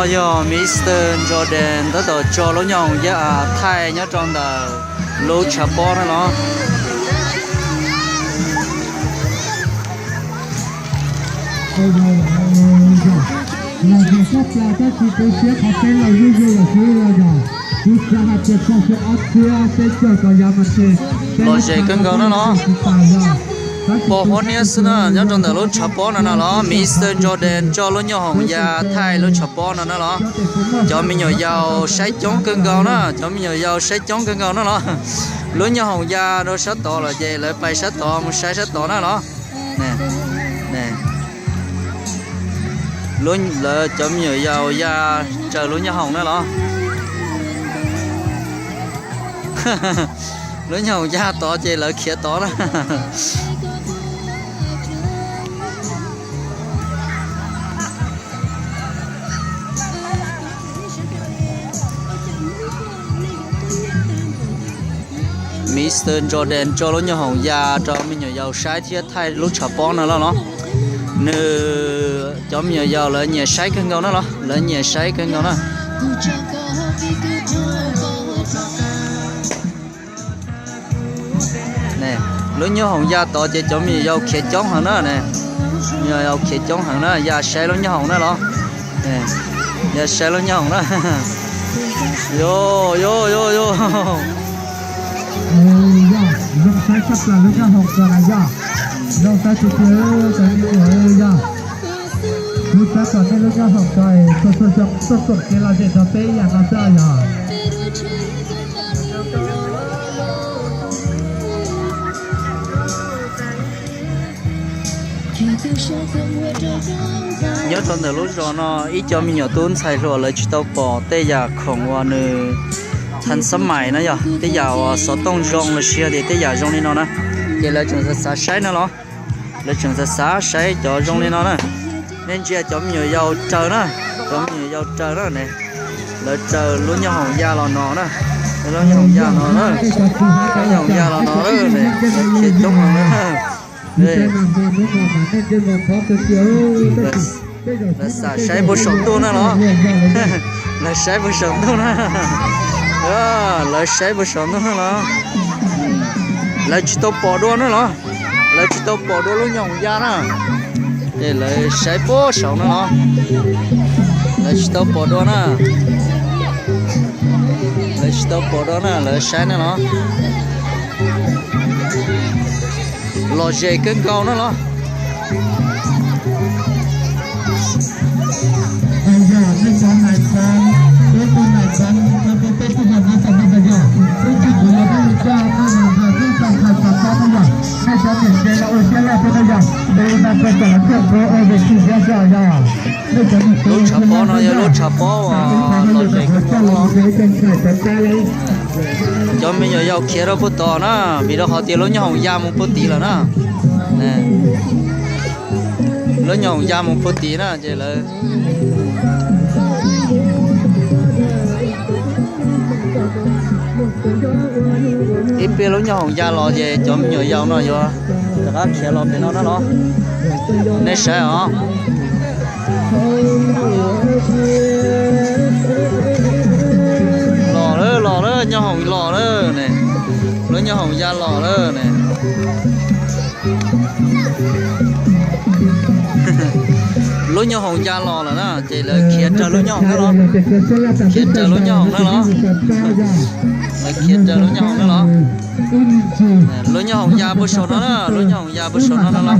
Yog Mister Jordan tab tom tso lub nyob hoom yaj thaij nyob rau ntawm lub tshav pob na los. Lom zem kawg nkaus na los. Pos huab niab xwb na, nyob rau ntawm lub tshav pob no na los, Mister Jordan tso lub nyob hoom yaj thaij lub tshav pob no na los. Cov me nyuam yaus saib coob kawg nkaus na, cov me nyuam yaus saib coob kawg nkaus na los. Lub nyob hoom yaj rau sab tod lawm ces lawv pais sab tod mus saib sab tod na los. Lawv cov me nyuam yaus ya raws lub nyob hoom na los. Lub nyob hoom ya tod ces lawv khiav tod na. Mister Jordan tso lub nyob hoom ya rau me nyuam yaus saib thiab thaij lub tshav pob no los los. Nws, cov me nyuam yaus lawv nyiam saib kawg nkaus na los, lawv nyiam saib kawg nkaus na. Lub nyob hoom ya tod ces cov me nyuam yaus khiav coob heev na ne. Me nyuam yaus khiav coob heev na, ya saib lub nyob hoom na los. Ya saib lub nyob hoom na. Yo, yo, yo, yo. Zoo saib tshaj plaws lub nyob hoom ko na yog. Zoo saib tshaj plaws cov me nyuam yog. Kuv xav kom nej lub nyob hoom ko tuaj tuaj xyoo tuaj koom kev lom zem nrog peb ib yam no xwb yog. Nyob rau ntawm lub zos no ib co me nyuam tub ntxhais hluas lawv tsis tau pom tej yam khoom uas nws than xab mais na yog tej yam uas xov tooj zoo los sis tias tej yam zoo li no na, ces lawv tseem xav xav saib na los. Lawv tseem xav xav saib cov zoo li no na. Nej ntsia cov me nyuam yaus raws na, cov me nyuam yaus raws na ne. Lawv raws lub nyob hoom ya los no na, lub nyob hoom ya no na, lub nyob hoom ya los no ne, lawv khiav coob heev na. Lawv xav saib puag saum ntuj na los, lawv saib puag saum ntuj na, lawv saib puag saum ntuj na los, lawv tsis tau pom dua na los, lawv tsis tau pom dua lub nyob hoom ya na, ces lawv saib puag saum na los, lawv tsis tau pom dua na, lawv tsis tau pom dua na, lawv saib na los. Lom zem kawg nkaus na los. Lub tshav pob no yog lub tshav pob uas lom zem kawg nkaus. Cov me nyuam yaus khiav rau puag tod na, vim rau qhov tias lub nyob hoom ya mus puag tid lawm na. Lub nyob hoom ya mus puag tid na ces lawv ib pliag lub nyob hoom ya los ces cov me nyuam yaus no yuav rov qab khiav los pem no na los. Nej saib os. Los lawm, los lawm, nyob hoom los lawm ne. Lub nyob hoom ya los lawm ne. Lub nyob hoom ya los lawm na ces lawv khiav raws lub nyob hoom na los. Khiav raws lub nyob hoom na los. Lawv khiav raws lub nyob hoom na los. Lub nyob hoom ya puag saum no na, lub nyob hoom ya puag saum no na los.